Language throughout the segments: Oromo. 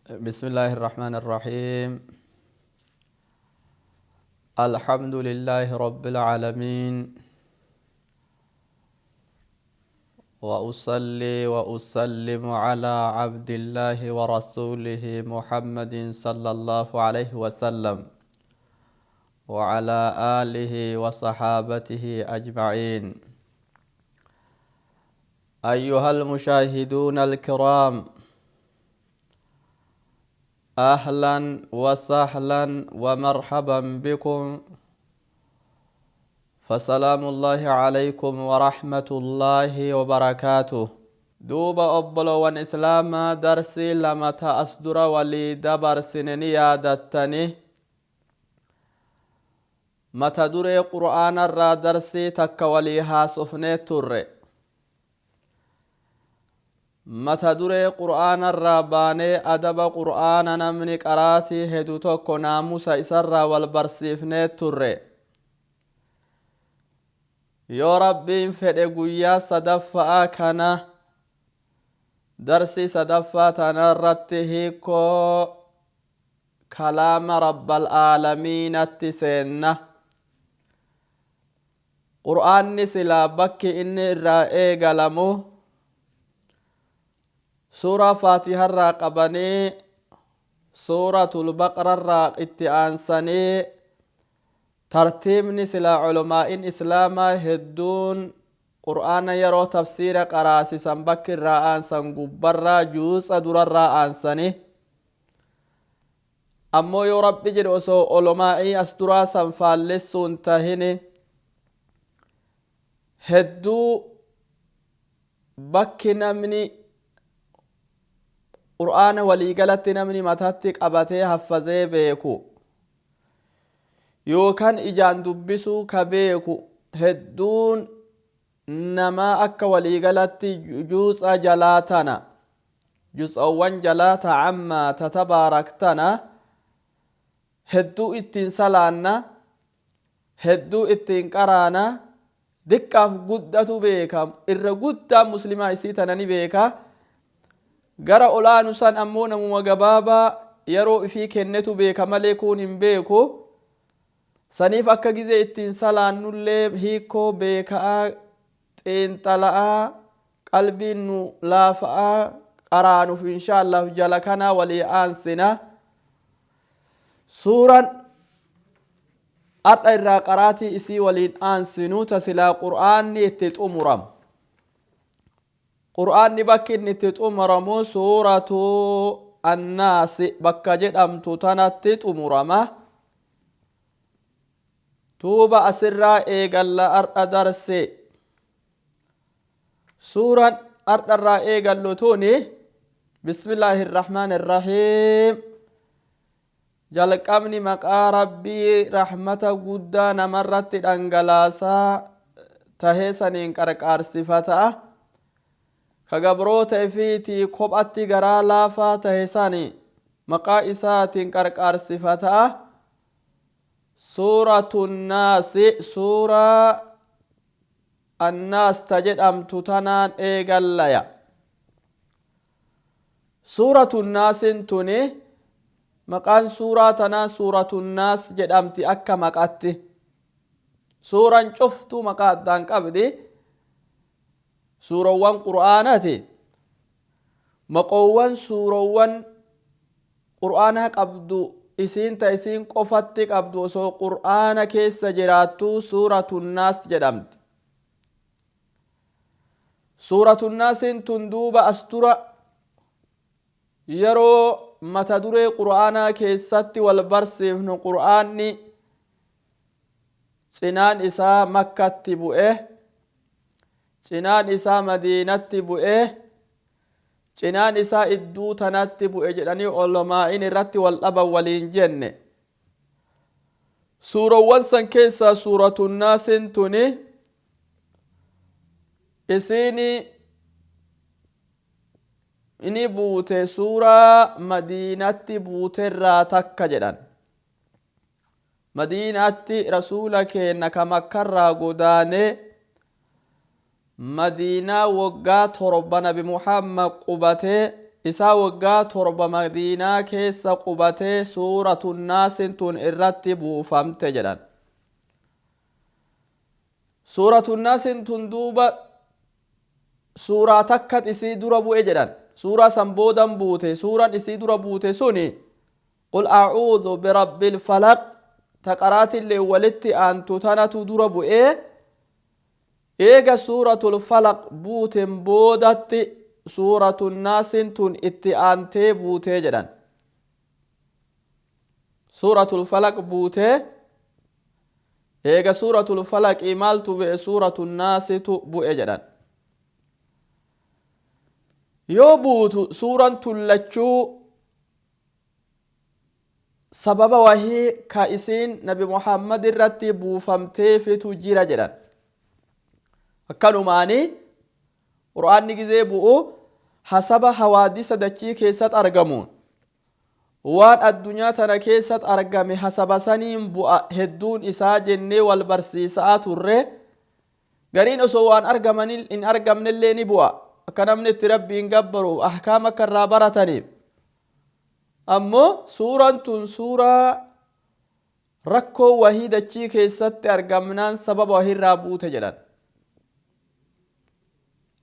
بسم الله الرحمن الرحيم. الحمد لله رب العالمين، وأصلي وأسلم على عبد الله ورسوله محمد صلى الله عليه وسلم وعلى آله وصحابته أجمعين. أيها المشاهدون الكرام، أهلا وسهلا ومرحبا بكم، فسلام الله عليكم ورحمة الله وبركاته. Duuba obbolowwan islaamaa, darsii lama ta as dura walii dabarsine ni yaadattani. Mata duree qur'aanarraa darsii takka walii haasofnee turre. Mata duree qur'aanarraa baanee adaba qur'aana namni qaraatii hedu tokko naamusa isarraa wal barsiifnee turre. Yoo Rabbiin fedhe, guyyaa sadaffa'aa kana, darsii sadaffaa tana irratti hiikoo kalaama rabbal aalamiinatti seenna. Qur'aanni silaa bakki inni irraa eegalamu suuraa Faatiharraa qabanii Suuratul Baqrarraa itti aansanii tartiibni silaa ulumaa'in islaamaa hedduun qur'aana yeroo tafsiira qaraasisan bakki irraa aansan gubbarraa juusa durarraa aansanii. Ammoo yoo Rabbi jedhe, osoo ulumaa'ii as duraa san faallessuun tahini, hedduu bakki namni qur'aana waliigalatti namni matatti qabatee haffazee beeku yookaan ijaan dubbisuu ka beeku hedduun namaa akka waliigalatti juuxa jalaa tana, jutsawwan jalaa ta ammaa ta tabaarak tana hedduu ittiin salaanna, hedduu ittiin qaraana, diqqaaf guddatu beeka. Irra guddaan muslimaa isii tana ni beeka. Gara olaanu san ammoo namuma gabaabaa yeroo ifii kennetu beeka malee kuun hin beeku. Saniif akka gizee ittiin salaannullee hiikoo beeka'aa, xiinxala'aa, qalbiin nu laafa'aa qaraanuuf insha Allah jala kanaa walii aansina. Suuraan har'a irraa qaraatii isii waliin aansinu ta silaa qur'aanni itti xumuramu, qur'aanni bakki inni itti xumuramu Suuratu Annaasi bakka jedhamtu tanatti xumurama. Tuuba asirraa eegalla har'a darse. Suuraan har'a irraa eegallu tuni, bismillaahi irrahmaan irrahiim, jalqabni maqaa Rabbii rahmata guddaa namarratti dhangalaasaa tahee saniin qarqaarsifata, ka gabroota ifiitii kophatti garaa laafaa tahe sani maqaa isaatiin qarqaarsifata. Suuratu Naasi, suuraa Annaas ta jedhamtu tanaan eegallaya. Suuratu Naasin tuni, maqaan suuraa tanaa Suuratu Naas jedhamti. Akka maqatti suuran cuftuu maqaa addaan qabdi. Suurawwan qur'aanati maqoowwan suurawwan qur'aanaa qabdu isiin ta isiin qofatti qabdu osoo qur'aana keessa jiraattu Suuratu Naas jedhamti. Suuratu Naasiin tun duuba as dura yeroo mata duree qur'aanaa keessatti wal barsiifnu, qur'aanni cinaan isaa Makkatti bu'e, cinaan isaa Madiinatti bu'e, cinaan isaa idduu tanatti bu'e jedhanii olomaa'in irratti wal dhaban waliin jenne. Suurawwan san keessaa Suuratunnaasin tuni isiin ini buute suuraa Madiinatti buuterraa takka jedhan. Madiinaatti rasuula keenna ka Makkarraa godaanee Madiinaa waggaa 7 nabi Muhammad qubatee Isaa waggaa 7 Madiinaa keessa qubatee suuratu Naasin tun irratti buufamte jedhan. Suuratu Naasin tun duuba suuraa takkat isii dura bu'e jedhan. Suuraa san boodan buute. Suuraan isii dura buute suni Qul a'uudhu birabbil falaq ta qaraatillee walitti aantu tanatu dura bu'ee. Eega suuratul falaq buuten boodatti suuratun naasin tun itti aantee buutee jedhan. Suuratul falaq buutee eega suuratul falaqii maaltu bu'e? Suuratun naasitu bu'e jedhan. Yoo buutu suuran tun lachuu sababa wahii ka isiin nabi Muhammad irratti buufamteefitu jira jedhan. Akkanumaani Qur'aanni gizee bu'u hasaba hawaadisa dachii keessatti argamuun, waan addunyaa tana keessatti argame hasaba saniin bu'a hedduun isaa jennee wal barsiisaa turre. Gariin osoo waan argaman hin argamnellee ni bu'a, akka namni itti Rabbiin gabbaruuf, ahkaama akka irraa barataniif. Ammoo suuraan tun suuraa rakkoo wahii dachii keessatti argamnaan sababa wahiirraa buute jedhan.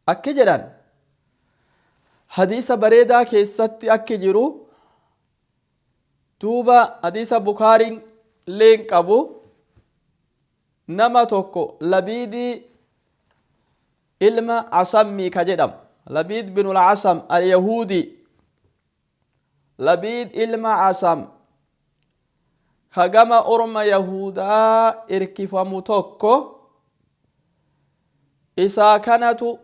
Akki jedhan hadiisa bareedaa keessatti akki jiru duuba, hadiisa Bukaariin leen qabu, nama tokko Labiidii ilma Asammii ka jedhamu, Labiid binul Asam al-Yahuudii, Labiid ilma Asam ka gama orma Yahudaa irkifamu tokko, isaa kanatu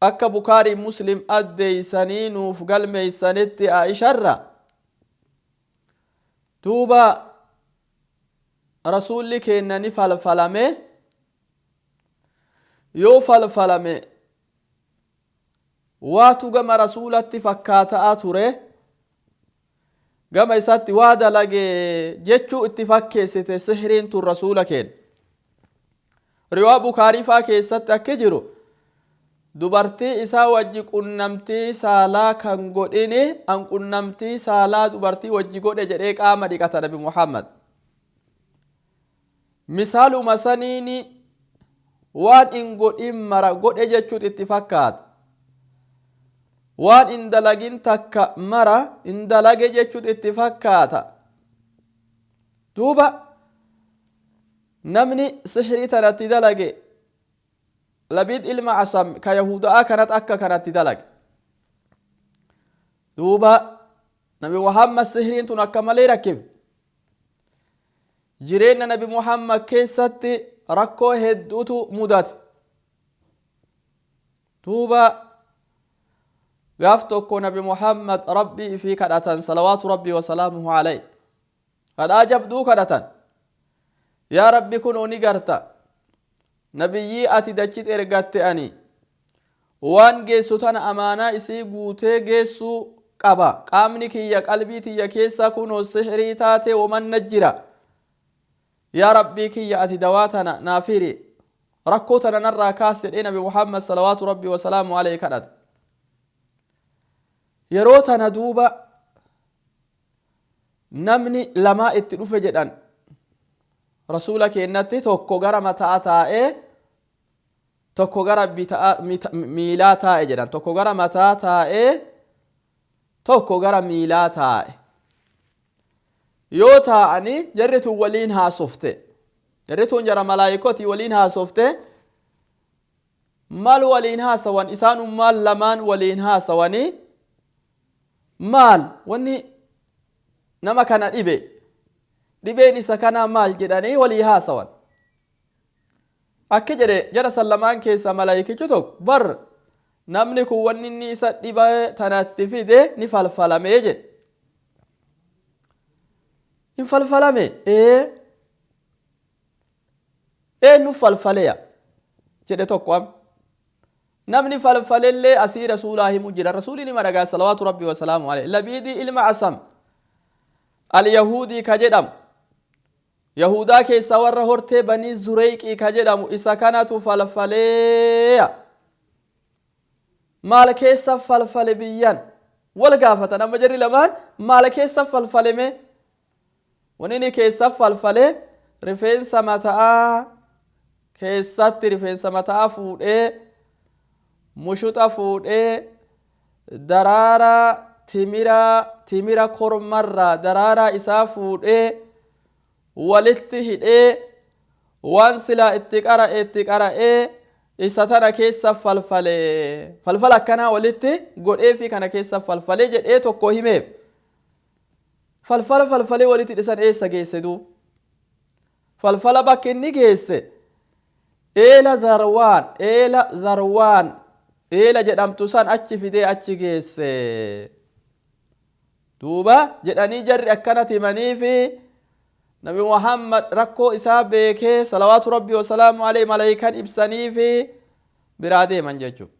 akka Bukaarii Muslim addeeysanii nuuf galmeeysanitti Aisharra duuba Rasuulli keenna ni falfalame. Yoo falfalame waatu gama Rasuulatti fakkaata'aa ture, gama isatti waa dalage jechuu itti fakkeessite sihriin tun Rasuula keenna. Riwaa Bukaarii faa keessatti akki jiru, dubartii isaa wajji qunnamtii saalaa kan godhini an qunnamtii saalaa dubartii wajji godhe jedhee qaama dhiqata nabi Muhammad. Misaaluma saniini waan in godhin mara godhe jechuut itti fakkaata. Waan in dalagin takka mara in dalage jechuut itti fakkaata. Duuba namni sihrii tanatti dalage Labiid ilma Asam ka Yahuda'aa kanat akka kanatti dalage. Duuba nabi Muhammad sihriin tun akka malee rakkifte. Jireenya nabi Muhammad keessatti rakkoo hedduutu mudate. Duuba gaaf tokko nabi Muhammad Rabbii ifii kadhatan, salawaatu Rabbii wasalaamuhu alayhi. Kadhaa jabduu kadhatan. Yaa Rabbi, kunoo ni garta. Nabiyyii ati dachit ergatte ani waan geessu tana amaanaa isii guutee geessuu qaba. Qaamni kiyya qalbii tiyya keessa kunoo sihrii taatee womanna jira. Yaa Rabbii kiyya, ati dawaa tana naaf hiri. Rakkoo tana narraa kaas jedhee nabi Muhammad salawaatu Rabbii wasalaamu alayhi kadhate. Yeroo tana duuba namni lamaa itti dhufe jedhan Rasuula keennatti, tokko gara mataa taa'ee, tokko gara miilaa taa'e jedhan. Tokko gara mataa taa'ee, tokko gara miilaa taa'e. Yoo taa'anii jarri tun waliin haasofte, jarri tun jara malaayikotii waliin haasofte. Maal waliin haasawan? Isaanummaan lamaan waliin haasawanii, maal wanni nama kana dhibe, dhibeen isa kanaa maal jedhanii walii haasawan. Akki jedhe jara san lamaan keessaa malaayikichi tokko, bar namni kun wanni inni isa dhiba tanatti fide ni falfalamee jedhe. Hin falfalame? Ee. Eenyu falfaleya jedhe tokko. Am namni falfalellee asii Rasuulaa himu jira. Rasuulli nima dhagaa, salawaatu Rabbii wasalaamu alayhi. Labiidii ilma Asam al-Yahuudii ka jedhamu, Yahudaa keessaa warra hortee Banii Zureyqii ka jedhamu, isa kanatu falfaleeya. Maal keessa falfale biyyan? Wal gaafatan amma jarri lamaan, maal keessa falfale mee? Wanni inni keessa falfale rifeensa mata'aa keessatti, rifeensa mata'aa fuudhee, mushuxa fuudhee, daraaraa timira, timira kormarraa daraaraa isaa fuudhee walitti hidhee, waan silaa itti qara'e itti qara'ee, isa tana keessa falfale, falfala akkanaa walitti godhee fi kana keessa falfale jedhee tokko himeef. Falfala falfalee walitti hidhe san eessa geesse duub? Falfala bakki inni geesse eela Zarwaan, eela Zarwaan, eela jedhamtu san achi fidee achi geesse. Duuba jedhanii jarri akkanatti himaniifi Nabi Muhammad rakkoo isaa beekee, salawaatu rabbii wasalaamu alayhi, malaayikaan ibsaniifi biraa deeman jechuudha.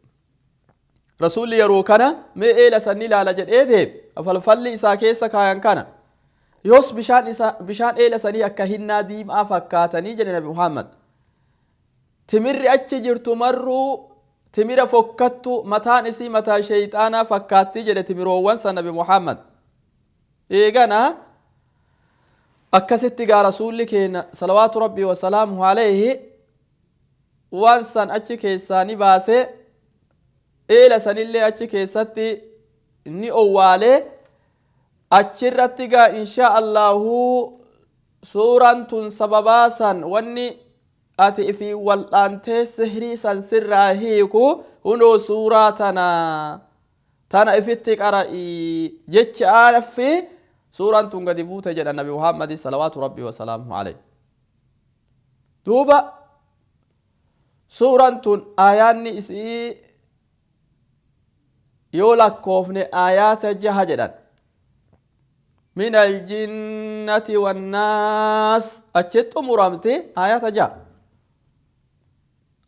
Rasuulli yeroo kana mee eela san ni ilaala jedhee deeme. Falfalli isaa keessa kaayan kana. Yoos bishaan isaa, bishaan eela sanii akka hinnaa diimaa fakkaatanii jedhe Nabi Muhammad. Timirri achi jirtu marruu timira fokkattu, mataan isii mataa sheeyxaanaa fakkaattii jedhe timiroowwan san Nabi Muhammad. Eegana akkasitti gaa Rasuulli keenya, salawaatu rabbii wasalaamuhu alayhi, waan san achi keessaa ni baase, eela sanillee achi keessatti ni owwaale. Achirratti gaa insha Allahu suuraan tun sababaa san wanni ati ifii wal'aantee sihrii san sirraa hiiku hunoo suuraa tana tana ifitti qara'i jechaafi suuraan tun gadi buute jedha Nabi Muhammadi, salawaatu rabbii wasalaamuhu alayhi. Duuba suuraan tun aayaanni isii yoo lakkoofne aayaata jaha jedhan. Min aljinnati wannaas achi xumuramti, aayaata jaha.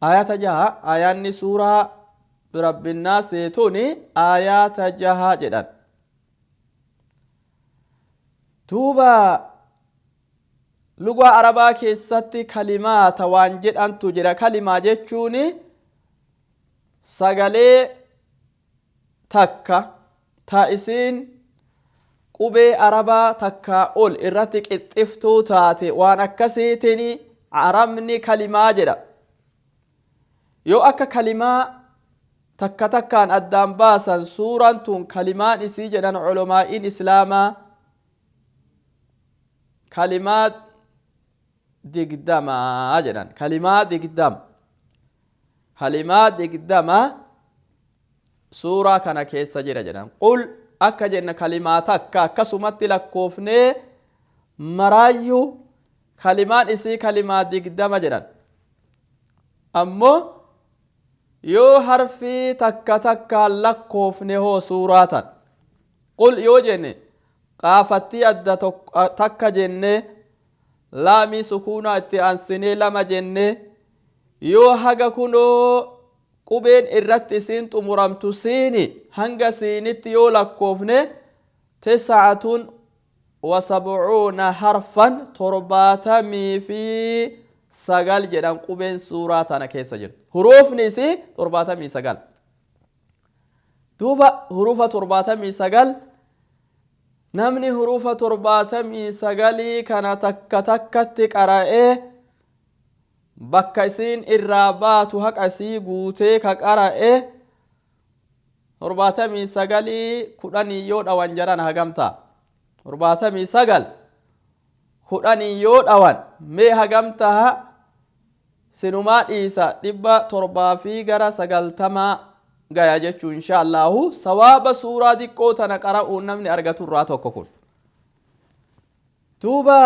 Aayaata jaha aayaanni suuraa birabbinnaas tuni aayaata jaha jedhan. Duuba lugaa Arabaa keessatti kalimaata waan jedhantu jira. Kalimaa jechuun sagalee takka ta isiin qubee Arabaa takkaa ol irratti qixxiftuu taate, waan akkasiitiin Arabni kalimaa jedha. Yoo akka kalimaa takka takkaan addaan baasan, suuraan tun kalimaan isii jedhan ulamaa'in Islaamaa kalimaa 20 jedhan. Kalimaa 20, kalimaa 20 suuraa kana keessa jira jedhan. Qul akka jenna kalimaa takka, akkasumatti lakkoofnee maraayyuu kalimaan isii kalimaa 20 jedhan. Ammoo yoo harfii takka takkaan lakkoofne hoo, suuraa tan qul yoo jenne, qaafattii adda takka jenne, laamii sukuunaa itti aansinee lama jenne, yoo haga kunoo qubeen irratti isiin xumuramtu siini, hanga siinitti yoo lakkoofne, 79 harfan, 79 jedhan qubeen suuraa tana keessa jirtu. Huruufni isii 79. Duuba hurufa 79, namni hurufa 79 kana takka takkatti qara'ee, bakka isiin irraa baatu haqa isii guutee ka qara'e, 79 10 yoo dhawan jaran hagam ta'a? 79 10 yoo dhawan mee hagam taha? Sinumaa dhiisa, 700 fi gara 90 gaya jechuu insha Allahu. Sawaaba suuraa diqqoo tana qara'uun namni argatu irraa tokko kun. Duuba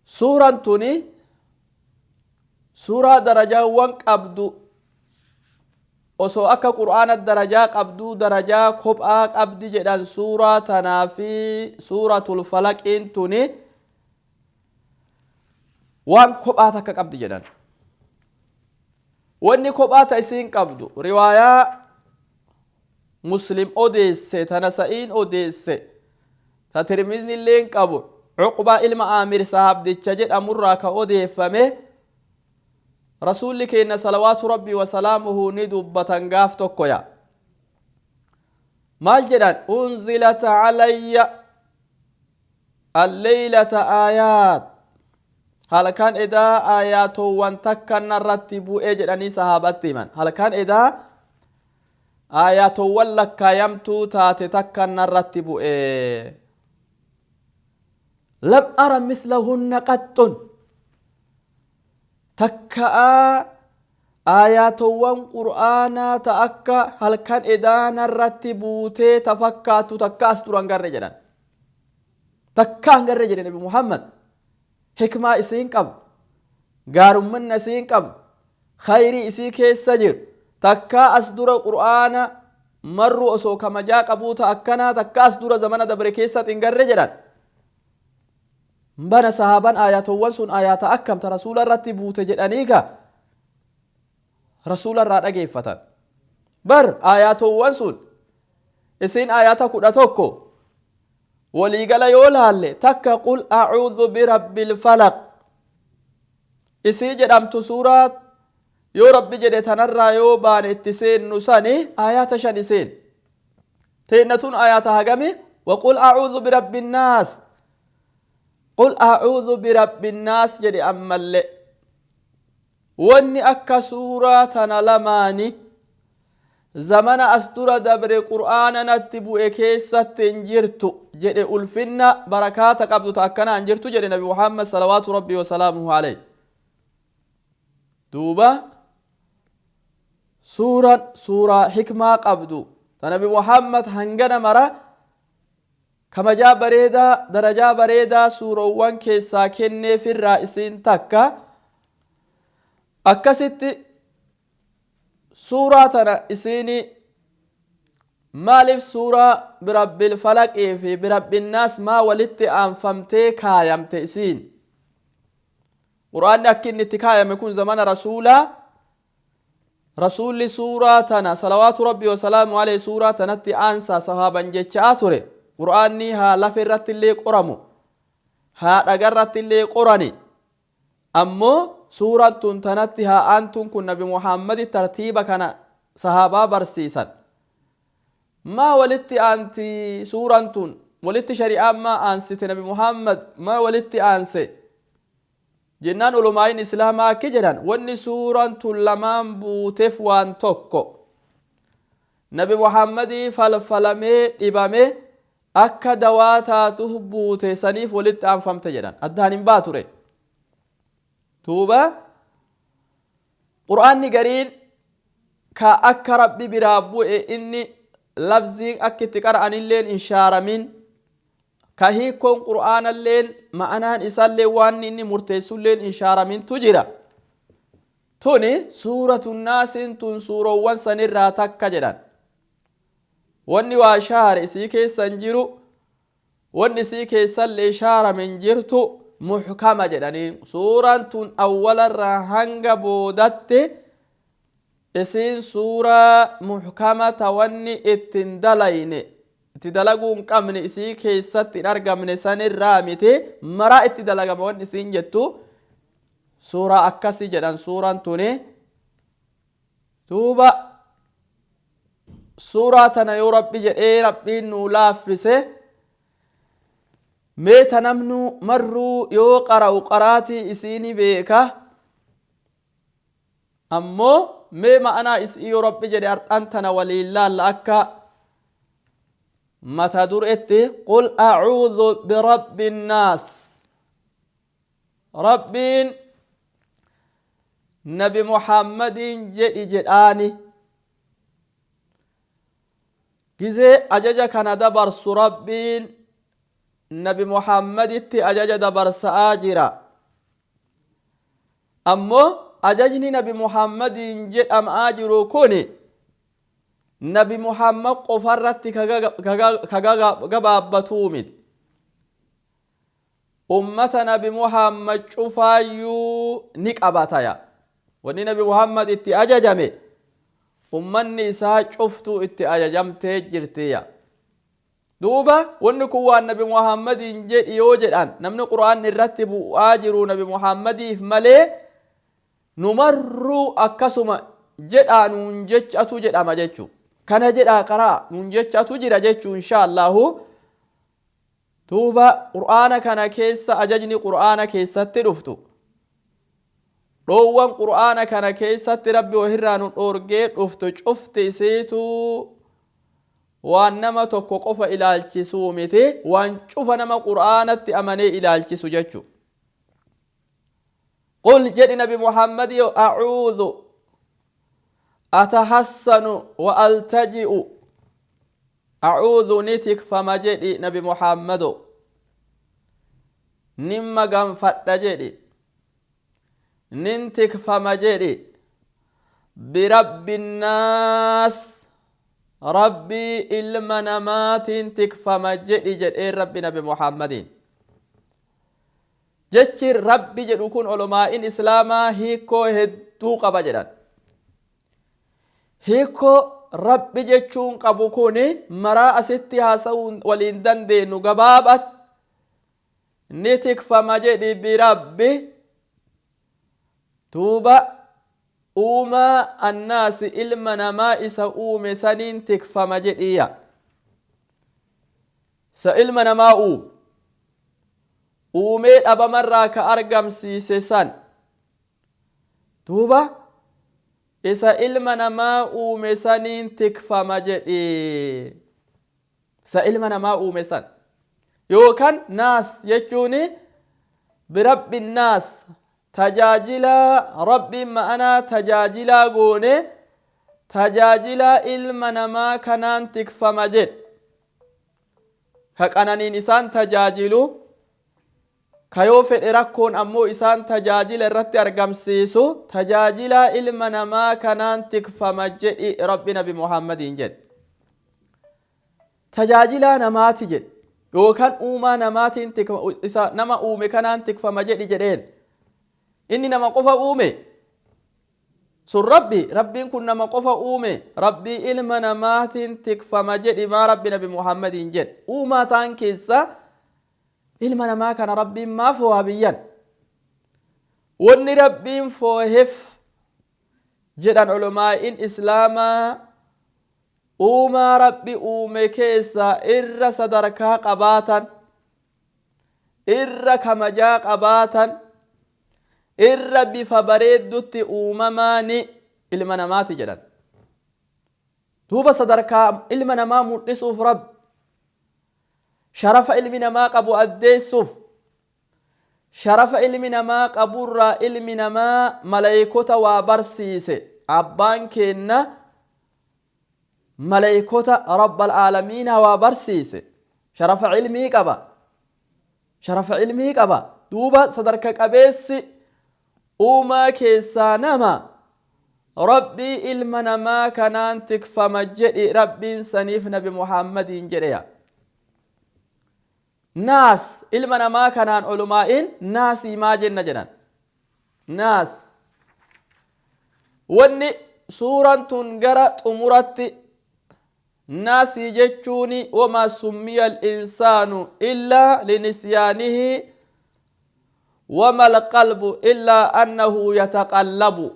suuraan tuni suuraa darajaawwan qabdu, osoo akka Qur'aana darajaa qabduu darajaa kophaa qabdi jedhan suuraa tanaa fi suuratul Falaqiin tuni waan kophaa takka qabdi jedhan. Wanni kophaa ta isiin qabdu riwaayaa Muslim odeesse, ta Nasa'iin odeesse, ta Tirmizni illeen qabu, Cuqbaa ilma Aamir sahaabdicha jedhamurraa ka odeeffame. Rasuulli keenna salawaatu Rabbii wasalaamuhu ni dubbatan gaaf tokko ya. Maal jedhan? Unzilat calayya alleeylata aayaat, halkan edaa aayaatowwan takka narratti bu'e jedhanii sahaabatti himan. Halkan edaa aayaatowwan lakkaayamtuu taate takka narratti bu'e. Lam ara mithlahunna qaxxun, takka'a aayaatowwan qur'aanaa ta akka halkan edaa narratti buutee ta fakkaattu takka as dura hin garre jedhan. Takka hin garre jedhe Nabi Muhammad. Hikmaa isiin qabdu, gaarummanna isiin qabdu, khayrii isii keessa jiru, takkaa as dura qur'aana marru osoo kamajaa qabuu ta akkanaa takka as dura zamana dabre keessatti hin garre jedhan. Bana sahaaban aayatowwan sun ayaata akkam ta rasuula irratti buute jedhanii ka rasuula irraa dhageeffatan. Bar aayatowwan sun isiin ayata 11 waliigala yoo laalle, takka qul a'uudhu birabbil falaq isii jedhamtu, suuraa yoo Rabbi jedhe tanarraa yoo baane itti seennu sani ayata 5 iseen. Teenna tun ayata hagami? Waqul a'uudhu birabbin naas, qul a'uudhu birabbin naas jedhe. Ammallee wanni akka suuraa tana lamaani zamana as dura dabre qur'aana natti bu'e keessatti hin jirtu jedhe. Ulfinna barakaata qabdu ta akkanaa hin jirtu jedhe Nabi Muhammad salawaatu Rabbii wasalaamuhu alayhi. Duuba suuran suuraa hikmaa qabdu ta Nabi Muhammad hangana mara kabajaa bareedaa, darajaa bareedaa suurowwan keessaa kenneefirraa isiin takka. Akkasitti suuraa tana isiini maaliif suuraa birabbil falaqii fi birabbinnaas maa walitti aanfamtee kaayamte? Isiin qur'aanni akki inni itti kaayame kun zamana rasuulaa, rasuulli suuraa tana salawaatu Rabbii wasalaamu alayhi suuraa tanatti aansaa sahaaban jechaa ture. Qur'aanni haa lafa irratti illee qoramu, haa dhagarratti illee qorani, ammoo suuraan tun tanatti haa aantuun kun Nabi Muhammadi tartiiba kana sahaabaa barsiisan. Maa walitti aanti suuraan tun walitti? Shari'aan maa aansite? Nabi Muhammad maa walitti aanse jennaan, ulumaayin islaamaa akki jedhan: wanni suuraan tun lamaan buuteef waan tokko, Nabi Muhammadii falfalamee dhibame akka dawaa taatuuf buute, saniif walitti aanfamte jedhan. Addaan hin baature. Duuba qur'aanni gariin ka akka Rabbi biraa bu'e inni lafziin akka itti qara'anilleen hin shaaramin, ka hiikkoon qur'aanalleen ma'anaan isaallee waan inni murteessulleen hin shaaramintu jira. Tuni suuratu naasiin tun suurowwan sanirraa takka jedhan. Wanni waa shaare isii keessa hin jiru, wanni isii keessallee shaarame hin jirtu, muhkama jedhanii. Suuraan tun awwalarraa hanga boodatti isiin suuraa muhkama ta wanni ittin dalayne, itti dalaguu hin qabne isii keessatti hin argamne sanirraa miti, maraa itti dalagama wanni isiin jettu, suuraa akkasi jedhan suuraan tuni. Duuba suuraa tana yoo Rabbi jedhee Rabbiin nuu laaffise, mee ta namnu marruu yoo qara'u qaraatii isiini beeka, ammoo mee ma'anaa isii yoo Rabbi jedhe ardhan tana waliin laalla. Akka mata duretti qul a'uudhu birabbi nnaas, Rabbiin Nabi Muhammadiin jedhi jedhaani. Gizee ajaja kana dabarsu Rabbiin Nabi Muhammaditti ajaja dabarsa'aa jira. Ammoo ajajni Nabi Muhammadiin jedhamaa jiru kuni Nabi Muhammad qofarratti ka gabaabbatuu miti. Ummata Nabi Muhammad cufaayyuu ni qabataya. Wanni Nabi Muhammad itti ajajame ummanni isaa cuftuu itti ajajamtee jirtiya. Duuba wanni kun waan Nabi Muhammadiin jedhi yoo jedhan, namni qur'aanni irratti bu'aa jiru Nabi Muhammadiif malee Numarruu akkasuma jedhaa nuun jechatu jedhama jechu. Kana jedhaa qaraa nuun jechatu jira jechu insha Allahu. Duuba Qur'aana kana keessa ajajni Qur'aana keessatti dhuftu, dhoowwan Qur'aana kana keessatti Rabbi wahirraa nu dhoorgee dhuftu cufti isiituu waan nama tokko qofa ilaalchisuu miti, waan cufa nama Qur'aanatti amanee ilaalchisu jechu. Qul jedhi Nabi Muhammad, a'uudhu atahassanu wa altaji'u. A'uudhu, ni tikfama jedhi Nabi Muhammado, nin maganfadha jedhi, nin tikfama jedhi, birabbi nnaas, Rabbii ilma namaatiin tikfama jedhi jedheen Rabbi Nabi Muhammadiin. Jechi Rabbi jedhu kun olomaa'in Islaamaa hiikoo hedduu qaba jedhan. Hiikoo Rabbi jechuun qabu kun maraa asitti haasa'uun waliin dandeenyu, gabaabat ni tikfama jedhi birabbi, duuba uumaa annaasi, ilma namaa isa uume saniin tikfama jedhiya. Isa ilma namaa uume, uumee dhabamarraa ka argamsiise san, duuba isa ilma namaa uume saniin tikfama jedhi. Isa ilma namaa uume san yookaan naas jechuun birabbi naas, tajaajilaa Rabbiin, ma'anaa tajaajilaa goone, tajaajilaa ilma namaa kanaan tikfama jedhe. Ka qananiin isaan tajaajilu, ka yoo fedhe rakkoon ammoo isaan tajaajila irratti argamsiisu, tajaajilaa ilma namaa kanaan tikfama jedhi Rabbi Nabi Muhammadiin jedhe. Tajaajilaa namaati jedhe yookaan uumaa namaatiin tikfama, isa nama uume kanaan tikfama jedhi jedheen. Inni nama qofa uume sun Rabbi, Rabbiin kun nama qofa uume, Rabbii ilma namaatiin tikfama jedhi maa Rabbi Nabi Muhammadiin jedhe? Uumaa taan keessa ilma namaa kana Rabbiin maa fooha biyyan? Wanni Rabbiin foohef jedhan ulamaa'in Islaamaa, uumaa Rabbi uume keessaa irra sadarkaa qabaatan, irra kamajaa qabaatan, irra bifa bareeddutti uumamaani ilma namaati jedhan. Duuba sadarkaa ilma namaa mul'isuuf, Rabbi sharafa ilmi namaa qabu addeessuuf, sharafa ilmi namaa qaburraa ilmi namaa maleeykota waa barsiise. Abbaan keenna maleeykota Rabbal aalamiinaa waa barsiise, sharafa ilmii qaba, sharafa ilmii qaba. Duuba sadarka qabeessi uumaa keessaa nama. Rabbii ilma namaa kanaan tikfama jedhi Rabbiin saniif Nabi Muhammadiin jedheya. Naas ilma namaa kanaan olumaa'in naasii maa jenna jedhan. Naas wanni suuraan tun gara xumuratti naasii jechuun, wamaa summiya al-insaanu illaa linisyaanihi wama alqalbu illaa annahu yataqallabu,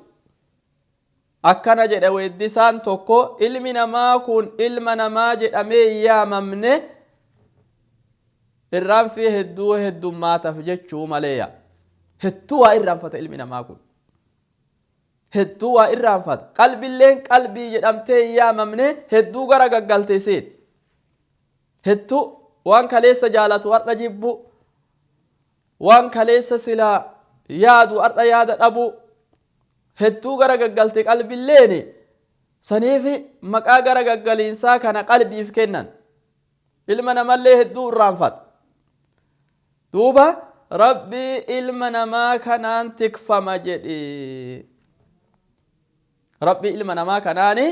akkana jedhe weeddisaan tokko: ilmi namaa kun ilma namaa jedhamee hin yaamamne irraanfii hedduu heddummaataf jechuu maleeya. Hedduu waa irraanfata ilmi namaa kun, hedduu waa irraanfata. Qalbilleen qalbii jedhamtee hin yaamamne hedduu gara gaggalte isiin. Hedduu waan kaleessa jaalatu har'a jibbu, waan kaleessa silaa yaadu har'a yaada dhabu, hedduu gara gaggalte qalbilleeni. Saniif maqaa gara gaggaliinsaa kana qalbiif kennan. Ilma namallee hedduu irraanfata. Duuba Rabbii ilma namaa kanaan tikfama jedhi. Rabbii ilma namaa kanaani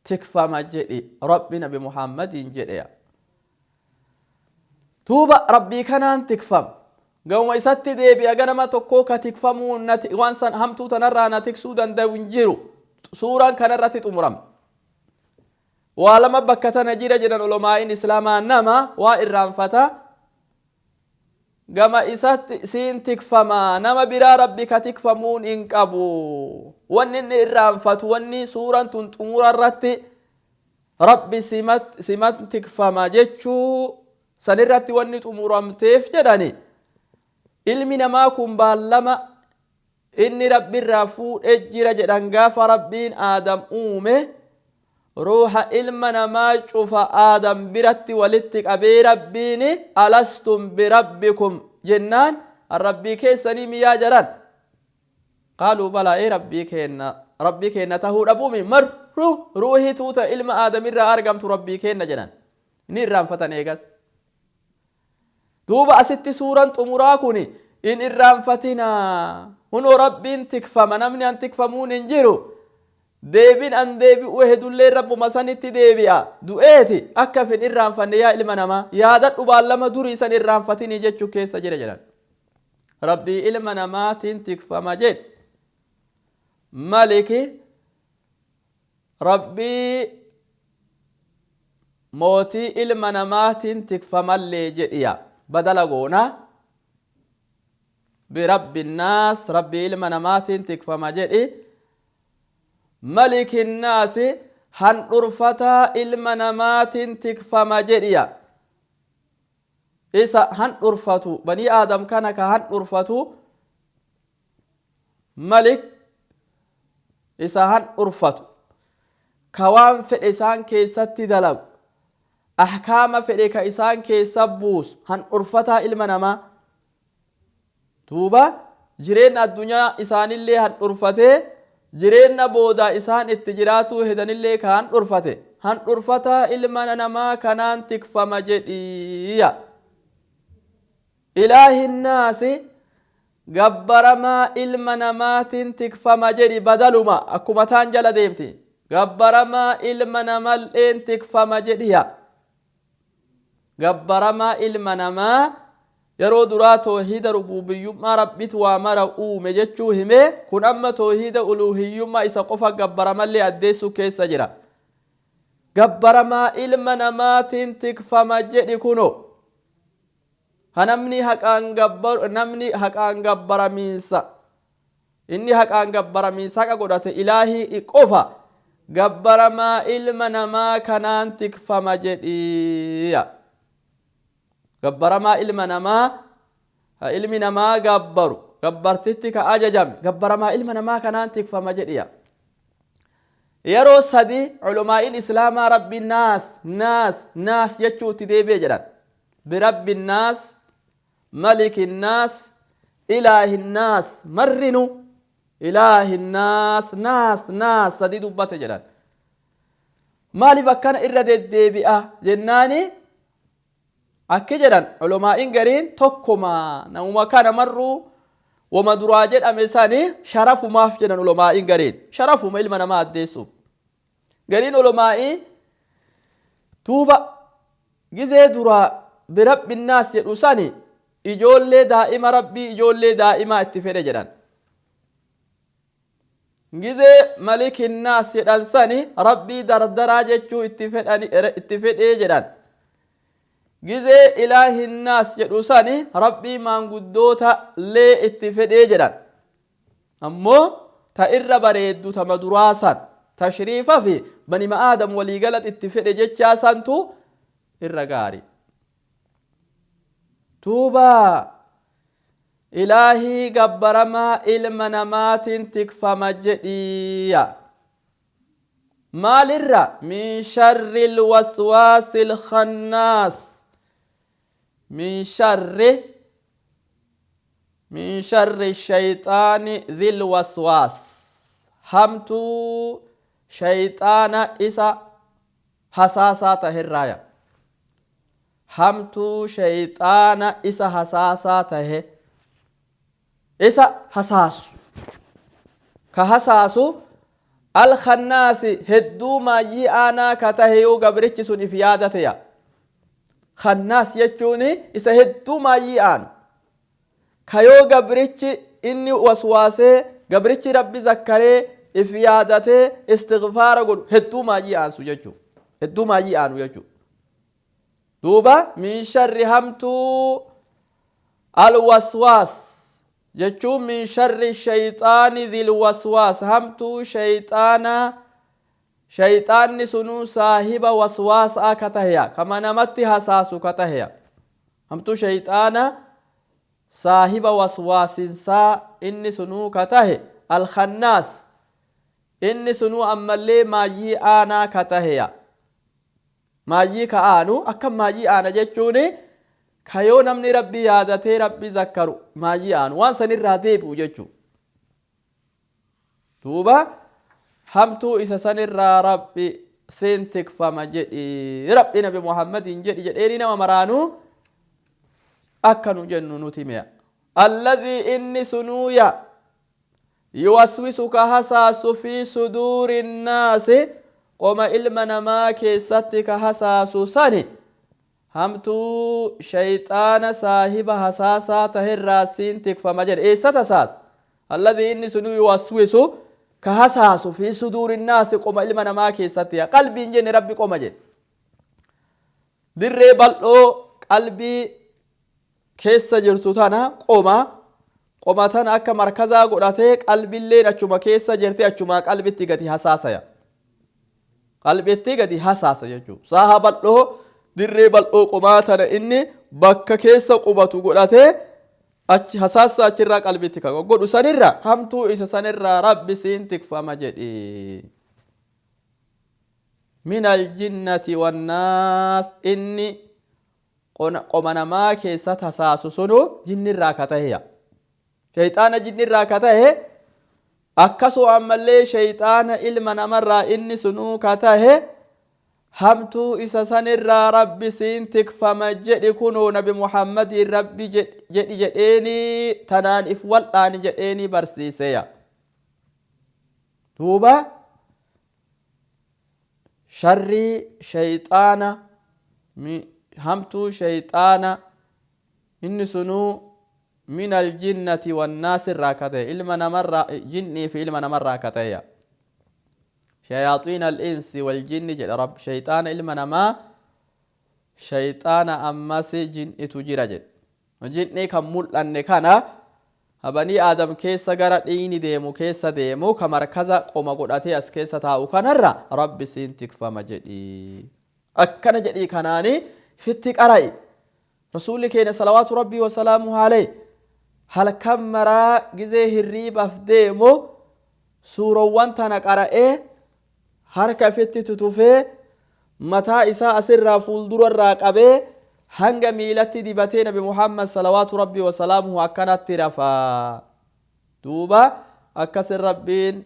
tikfama jedhi Rabbi Nabi Muhammadiin jedheya. Duuba Rabbii kanaan tikfama, gamuma isatti deebi'a. Ganama tokkoo ka tikfamuu waan san hamtuu tanarraa na tiksuu danda'u hin jiru. Suuraan kanarratti xumurama. Waa lama bakka tana jira jedhan ulamaa'in Islaamaa: nama waa irraanfata. Gama isatti siin tikfama, nama biraa Rabbi ka tikfamuun hin qabu. Wanni inni irraanfatu, wanni suuraan tun xumura irratti Rabbi simat tikfama jechuu sanirratti wanni xumuramteef jedhani, ilmi namaa kun baallama inni Rabbi irraa fuudhee jira jedhan. Gaafa Rabbiin Aadam uume, ruuha ilma namaa cufa Aadam biratti walitti qabee, Rabbiin "Alastum birabbikum" jennaan, "Rabbii keessanii miyaa?" jedhan. "Qaaluu balaa", ee Rabbii keenna. Rabbii keenna tahuu dhabuumi? Marru ruuhii tuuta ilma Aadamirraa argamtu Rabbii keenna jedhan, ni irraanfatan. Eegas duuba asitti suuran xumuraa kun in irraanfatinaa, hunoo Rabbiin tikfama, namni an tikfamuun hin jiru, deebin an deebi'u hedullee Rabbuma sanitti deebi'a du'eeti, akka fin irraanfanne, yaa ilma namaa yaadadhu, baallama durii san irraanfatinii jechuu keessa jira jedhan. Rabbii ilma namaatiin tikfama jedhe. Maliki, Rabbii mootii ilma namaatiin tikfamallee jedhiya, badala goona. Birabbi naas, Rabbii ilma namaatiin tikfama jedhi. Maliki naasi, handhurfataa ilma namaatiin tikfama jedhiya. Isa handhurfatu, banii Aadam kana ka handhurfatu, malik isa handhurfatu, ka waan fedhe isaan keessatti dalagu, ahkaama fedhe ka isaan keessa buusu, handhurfataa ilma namaa. Duuba jireenya addunyaa isaanillee handhurfatee, jireenya boodaa isaan itti jiraatuu hedanillee ka handhurfate, handhurfataa ilma namaa kanaan tikfama jedhiya. Ilaahinnaasi, gabbaramaa ilma namaatiin tikfama jedhi, badaluma akkuma taan jala deemti. Gabbaramaa ilma namalleen tikfama jedhiya. Gabbaramaa ilma namaa yeroo duraa toohida rubuubiyyummaa, Rabbitu waa mara uume jechuu hime. Kun amma toohida uluuhiyyummaa, isa qofa gabbaramallee addeessuu keessa jira. Gabbaramaa ilma namaatiin tikfama jedhi. Kuno ha namni haqaan gabbaru, namni haqaan gabbaramiinsa, inni haqaan gabbaramiinsa haqa godhate ilaahii qofa, gabbaramaa ilma namaa kanaan tikfama jedhiya. Gabbaramaa ilma namaa, ha ilmi namaa gabbaru, gabbartitti ka ajajame, gabbaramaa ilma namaa kanaan tikfama jedhiya. Yeroo sadi culumaa'iin islaamaa Rabbi naas, naas, naas jechuu itti deebi'e jedhan. Birabbi naas, maliki naas, ilaahi naas, marrinu ilaahi naas, naas, naas sadi dubbate jedhan. Maaliif akkana irra deddeebi'a jennaani, akki jedhan culumaa'iin gariin, tokkuma namuma kana marruu wama duraa jedhame sani sharafumaaf jedhan. Ulumaa'iin gariin sharafuma ilma namaa addeessuuf. Gariin ulumaa'ii duuba gizee duraa birabbinnaas jedhu sani ijoollee daa'ima, Rabbii ijoollee daa'imaa itti fedhe jedhan. Gizee malikinnaas jedhan sani Rabbii dardaraa jechuu itti fedhani, itti fedhee jedhan. Gizee ilaahinnaas jedhu sani Rabbii maanguddoota lee itti fedhee jedhan. Ammoo ta irra bareeddu tama duraa san, tashriifa fi banima Aadam waliigalat itti fedhe jechaa santu irra gaari. Duuba ilaahii gabbaramaa ilma namaatiin tikfama jedhiya. Maalirra? Min sharri lwaswaasi lkhannaas. Min sharri shayxaani dhil waswaas, hamtuu shayxaana isa hasaasaa taherraaya. Hamtuu shayxaana isa hasaasaa tahe, isa hasaasu, ka hasaasu, alkhannaasi, hedduu maayyii aanaa ka tahe, yoo gabrichi sun if yaadateya. Khannaas jechuun isa hedduu maayyii aanu, ka yoo gabrichi inni waswaasee, gabrichi Rabbi zakkaree if yaadatee istigfaara godhu hedduu maayyii aansu jechuu, hedduu maayyii aanu jechuu. Duuba min sharri, hamtuu Alwaswaas jechuun min sharri shayxaani dhil waswaas, hamtuu shayxaana shayxaanni sunuu saahiba waswaasaa ka taheya, kama namatti hasaasu ka taheya. Hamtuu shayxaana saahiba waswaasinsaa inni sunuu ka tahe. Alkhannaas, inni sunuu ammallee maayyii aanaa ka taheya. Maayyii ka aanu akkam? Maayyii aana jechuun ka yoo namni Rabbi yaadatee Rabbi zakkaru maayyii aanu waan sanirraa deebi'u jechuu. Duuba hamtuu isa sanirraa Rabbi siin tikfama jedhi, Rabbi Nabi Muhammadiin jedhi jedheeni nama maraanuu akka nu jennu nuti mi'a. Alladhii, inni sunuuya, yuwaswisu ka hasaasu, fi suduuri nnaasi, qoma ilma namaa keessatti ka hasaasu sani, hamtuu shayxaana saahiba hasaasaa taherraa siin tikfama jedhe. Eessat hasaasa? Alladhii, inni sunuu, yuwaswisu ka hasaasu, fi suduuri nnaasi, qoma ilma namaa keessatti. Qalbiin jenne, Rabbi qoma jedhe. Dirree bal'oo qalbii keessa jirtu tana, qoma tana akka markazaa godhatee, qalbilleen achuma keessa jirti, achumaa qalbitti gadi hasaasaya, qalbitti gadi hasaasa jechuudha. Saaha bal'oo, dirree bal'oo qomaa tana inni bakka keessa qubatu godhatee achi hasaasa, achirraa qalbitti ka godhu sanirra, hamtuu isa sanirraa Rabbi siin tikfama jedhi. Min aljinnati wannaas, inni qoma namaa keessatti hasaasu sunu jinnirraa ka taheya, shayxaana jinnirraa ka tahe. Akkasuma ammallee shayxaana ilma namarraa inni sunuu ka tahe, hamtuu isa sanirraa Rabbi siin tikfama jedhi. Kunoo Nabi Muhammadiin Rabbi jedhi jedheeni, tanaan if wal'aani jedheeni barsiiseya. Duuba sharrii shayxaana, hamtuu shayxaana inni sunuu min aljinnati wannaas irraa ka ta'e, ilma namarraa, jinnii fi ilma namarraa ka ta'eya. Shayaaxiin al-insi wal jinni jedha Rabbi. Shayxaana ilma namaa, shayxaana ammas jinnitu jira jedhe. Jinni kan mul'anne kana banii Aadam keessa gara dhiigni deemu keessa deemu, ka markaza qoma godhatee as keessa taa'u kanarra Rabbi siin tikfama jedhi. Akkana jedhii kanaani fitti qara'i. Rasuulli keenya salawaatu Rabbii wasalaamu alayhi halkan maraa gizee hirriibaaf deemu suurowwan tana qara'ee, harka ifitti tutufee, mataa isaa asirraa fuuldurarraa qabee hanga miilatti dibatee Nabi Muhammad salawaatu Rabbii wasalaamuhu akkanatti rafaa. Duuba akkasin Rabbiin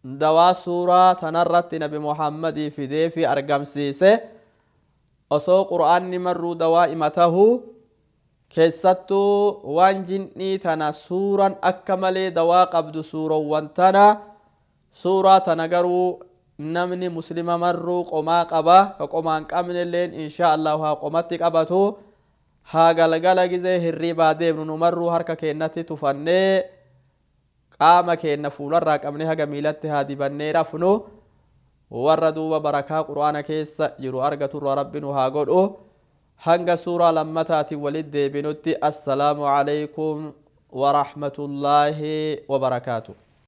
dawaa suuraa tanarratti Nabi Muhammadii fidee fi argamsiise. Osoo Qur'aanni marruu dawaa ima tahuu, keessattuu waan jinnii tana suuran akka malee dawaa qabdu suurowwan tana. Suuraa tana garuu namni muslima marruu qomaa qaba, ka qomaa hin qabnelleen inshaa Allahu haa qomatti qabatu, haa galgala gizee hirriibaa deemnu nu marruu harka keennatti tufannee, qaama keenna fuularraa qabnee haga miilatti haa dibannee rafnu. Warra duuba barakaa Qur'aana keessa jiru argaturraa Rabbi nu haa godhu. Hanga suuraa lammataatiin walitti deebinutti, assalaamu alaykum warahmatullaahi wabarakaatu.